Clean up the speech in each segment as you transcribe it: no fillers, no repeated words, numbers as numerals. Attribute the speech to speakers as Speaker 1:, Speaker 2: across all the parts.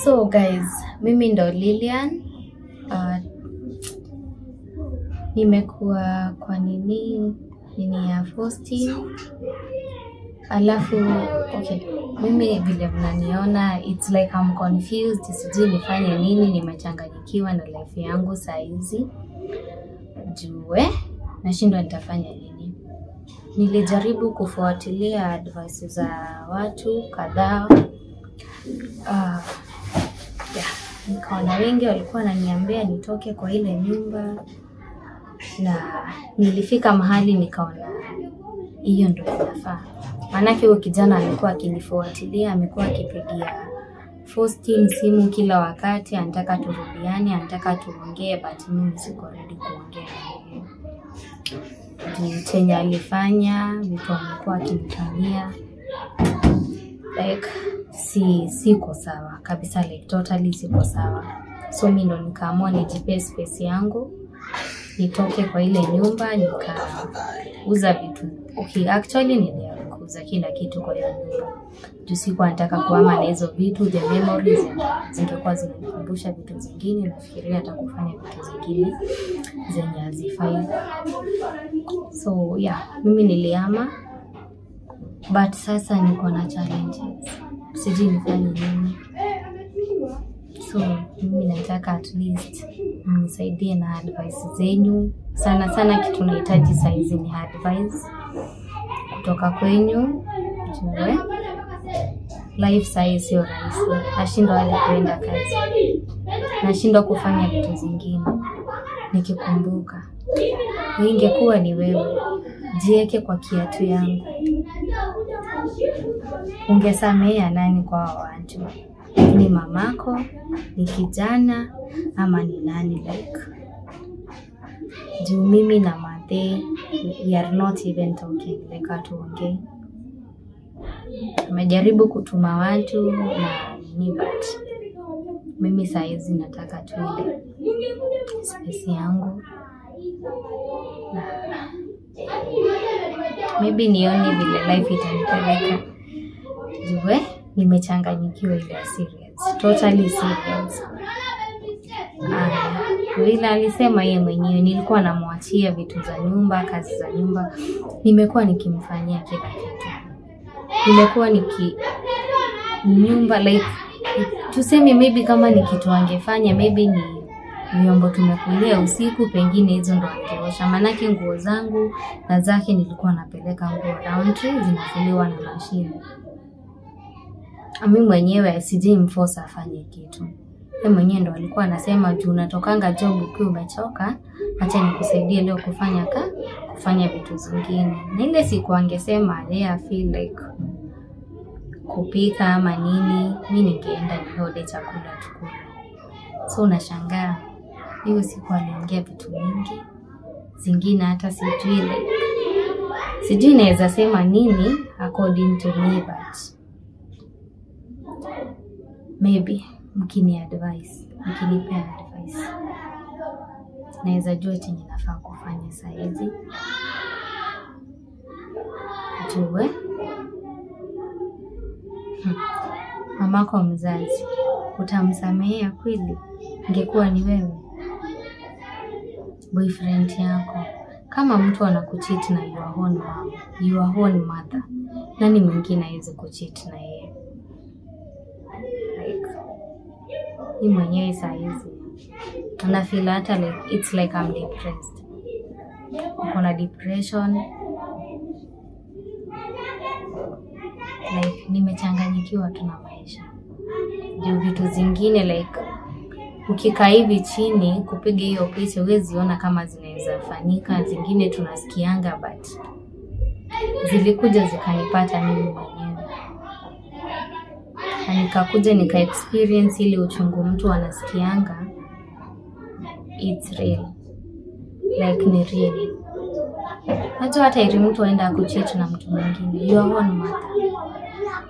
Speaker 1: So guys, mimi ndo Lilian. Nimekuwa kwa nini ya Faustine. Alafu okay, mimi vile mnaniona it's like I'm confused, sijui nifanye nini, nimechanganyikiwa na life yangu saa hizi. Jue nashindwa nitafanya nini. Nilijaribu kufuatilia advice za watu kadhaa. Nikaona wengi walikuwa wananiambia nitoke kwa ile nyumba, na nilifika mahali nikaona hiyo ndio inafaa. Manake huyo kijana amekuwa akinifuatilia, amekuwa akipigia Faustine simu kila wakati, anataka turudiane, anataka tuongee, but mimi siko ready kuongea naye. Juu chenye alifanya, vitu amekuwa akinifanyia, like siko sawa kabisa, like totally siko sawa. So mimi ndo nikaamua nijipe space yangu, nitoke kwa ile nyumba, nikauza vitu. Okay, actually niliuza kila kitu kwa hiyo nyumba. Juu sikuwa nataka kuhama na hizo vitu, the memories zingekuwa zinanikumbusha vitu zingine, nafikiria hata kufanya vitu zingine zenye hazifai. So yeah, mimi nilihama, but sasa niko na challenges. Sijui nifanye nini. So mimi nataka at least mnisaidie na advice zenyu. Sana sana kitu nahitaji saa hizi ni advice kutoka kwenyu. Jue life saa hizi sio rahisi. Nashindwa hadi kuenda kazi, nashindwa kufanya vitu zingine. Nikikumbuka ingekuwa ni wewe, jieke kwa kiatu yangu, ungesamea nani kwa watu? Ni mamako, ni kijana, ama ni nani? Like juu mimi na mathe we are not even talking, like hatuongei. Amejaribu kutuma watu na nini, but mimi saa hizi nataka tu ile space yangu, na maybe nione vile life itanipeleka. Jue nimechanganyikiwa ile serious, totally serious. Vile alisema yeye mwenyewe, nilikuwa namwachia vitu za nyumba, kazi za nyumba, nimekuwa nikimfanyia kila kitu. Nimekuwa niki nyumba, like tuseme maybe kama ni kitu angefanya, maybe ni vyombo tumekulia usiku, pengine hizo ndo angeosha. Manake nguo zangu na zake nilikuwa napeleka nguo laundry, zinafuliwa na mashine. Mimi mwenyewe sijui mforce afanye kitu. Yeye mwenyewe ndo alikuwa anasema juu unatokanga job ukiwa umechoka, acha nikusaidie leo kufanya kufanya vitu zingine. Na ile siku angesema I feel like kupika ama nini, mimi ningeenda nihode chakula tukule. So unashangaa hiyo siku aliongea vitu mingi zingine hata sijui, like sijui naweza sema nini according to me, but maybe mkini advice, mkinipea advice, naweza jua chenye nafaa kufanya saa hizi. Jue mamako mzazi utamsamehea kweli? Ingekuwa ni wewe boyfriend yako, kama mtu anakucheat na your own mom, your own mother, nani mwingine aweze kucheat na yeye? Like ni mwenyewe saa hizi na feel hata like it's like I'm depressed. Uko na depression, like nimechanganyikiwa tu na maisha. Juu vitu zingine like ukikaa hivi chini kupiga hiyo picha huwezi ona kama zinaweza fanyika. Zingine tunasikianga, but zilikuja zikanipata mimi mwenyewe. Na nikakuja nika experience ile uchungu mtu anasikianga. It's real, like ni real. Najua hata ili mtu aenda kucheat na mtu mwingine, your own mother,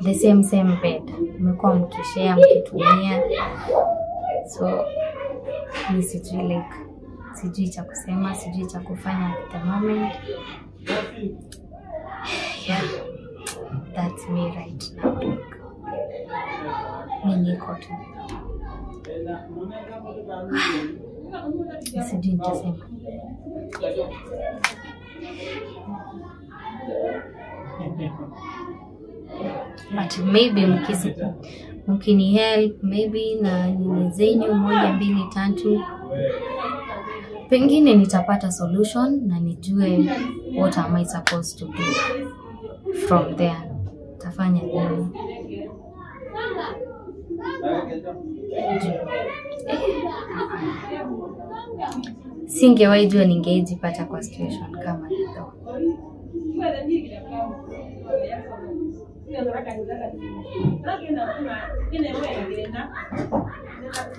Speaker 1: the same bed, mmekuwa mkishare, mkitumia. So mi sijui, like sijui cha kusema, sijui cha kufanya at the moment. Yeah, that's me right now. Like mi niko tu. Sijui nitasema. But maybe mkini help, maybe na nini zenyu 1 2 3, pengine nitapata solution na nijue what am I supposed to do from there. Tafanya nini? Singewahi jua ningejipata kwa situation kama hiyo.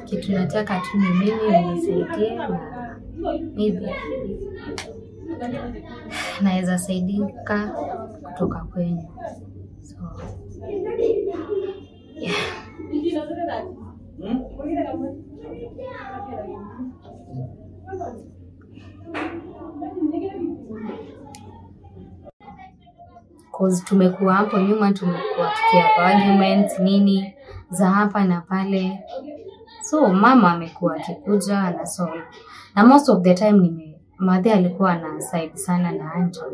Speaker 1: Kitu nataka tu ni mimi unisaidie, na maybe naweza saidika kutoka kwenu. So yeah. Cause tumekuwa hapo nyuma, tumekuwa tukiwa arguments nini za hapa na pale. So mama amekuwa akikuja ana solve. Na most of the time madhe alikuwa ana side sana na Anton.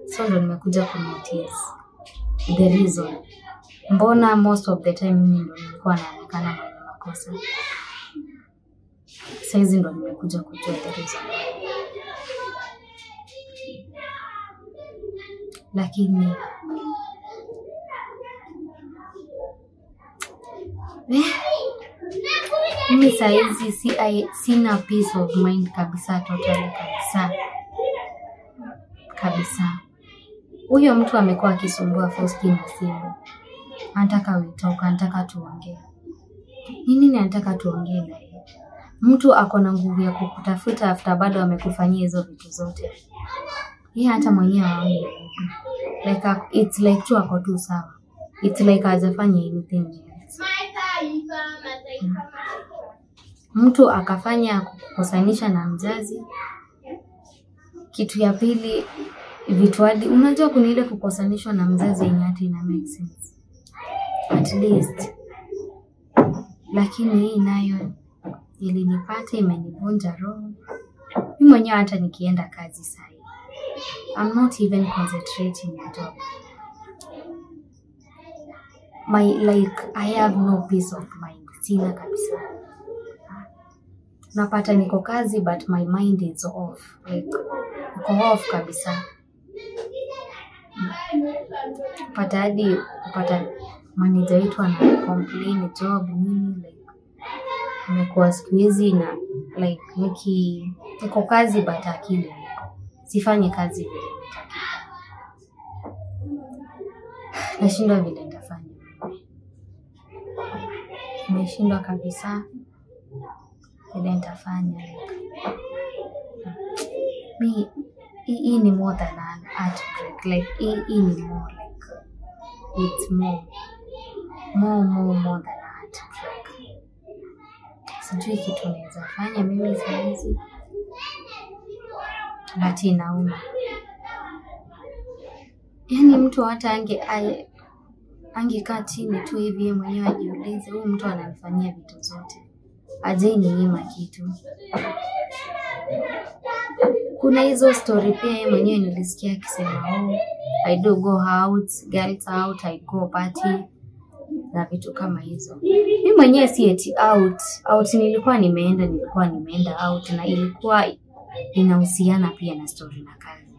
Speaker 1: So ndo nimekuja ku notice the reason. Mbona most of the time mimi ndo nilikuwa naonekana mwenye makosa. Saizi ndo nimekuja kujua the reason. Lakini mimi saizi sina peace of mind kabisa, totally kabisa. Kabisa. Huyo mtu amekuwa akisumbua Faustine na simu. Anataka witoka, anataka tuongee. Nini anataka tuongee na yeye? Mtu ako na nguvu ya kukutafuta after bado amekufanyia hizo vitu zote. Yeye hata mwenyewe haoni. Like it's like tu ako tu sawa. It's like hajafanya anything else. Mtu akafanya kukukosanisha na mzazi. Kitu ya pili, vitu hadi unajua kuna ile kukosanishwa na mzazi yenye hata ina make sense. At least. Lakini hii nayo ilinipata, imenivunja roho. Mimi mwenyewe hata nikienda kazi sasa, I'm not even concentrating at all. My like I have no peace of mind. Sina kabisa. Napata niko kazi but my mind is off. Like niko off kabisa. Pata hadi kupata manager wetu ana complain job nini, like nimekuwa siku hizi na like niko kazi but akili haiko. Sifanye kazi vile nataka. Nashindwa vile nitafanya. Nimeshindwa kabisa vile nitafanya. Like mi hii ni more than an heartbreak. Like hii ni more like it's more than a heartbreak. Sijui kitu naweza fanya mimi saizi. But inauma. Yaani mtu hata angekaa chini tu hivi yeye mwenyewe ajiulize, huyu mtu ananifanyia vitu zote. Aje ninyima kitu. Kuna hizo story pia yeye mwenyewe nilisikia akisema, oh, I do go out, girls out, I go party na vitu kama hizo. Mimi mwenyewe si eti out nilikuwa nimeenda out na ilikuwa inahusiana pia na story na kazi.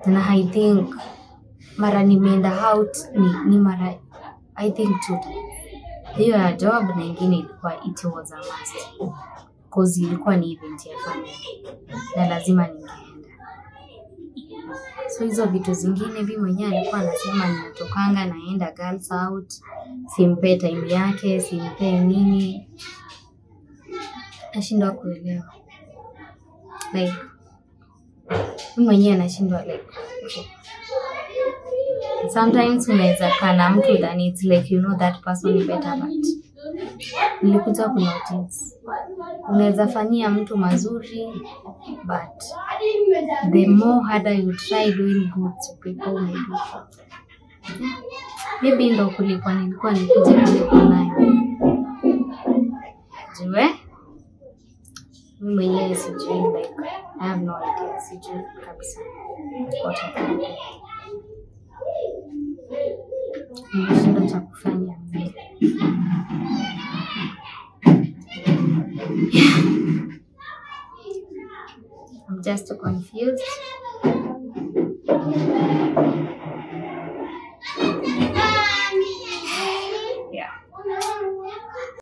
Speaker 1: Na I think mara nimeenda out ni mara I think 2 times. Hiyo ya job na ingine ilikuwa it was a must. Cause ilikuwa ni event ya family na lazima ningeenda. So hizo vitu zingine mimi mwenyewe alikuwa anasema ninatokanga naenda girls out, simpe time yake, simpe nini. Nashindwa kuelewa. Like mimi mwenyewe nashindwa like okay. Sometimes unaweza kaa na mtu then it's like you know that person better, but nilikuja ku notice unaweza fanyia mtu mazuri but the more harder you try doing good to people, maybe maybe ndo kulikuwa nilikuwa nikuje kulikuwa nayo. Sijui. Mimi mwenyewe sijui, like I have no idea. Sijui kabisa what I can do. Nimeshindwa cha kufanya mimi. I'm just confused.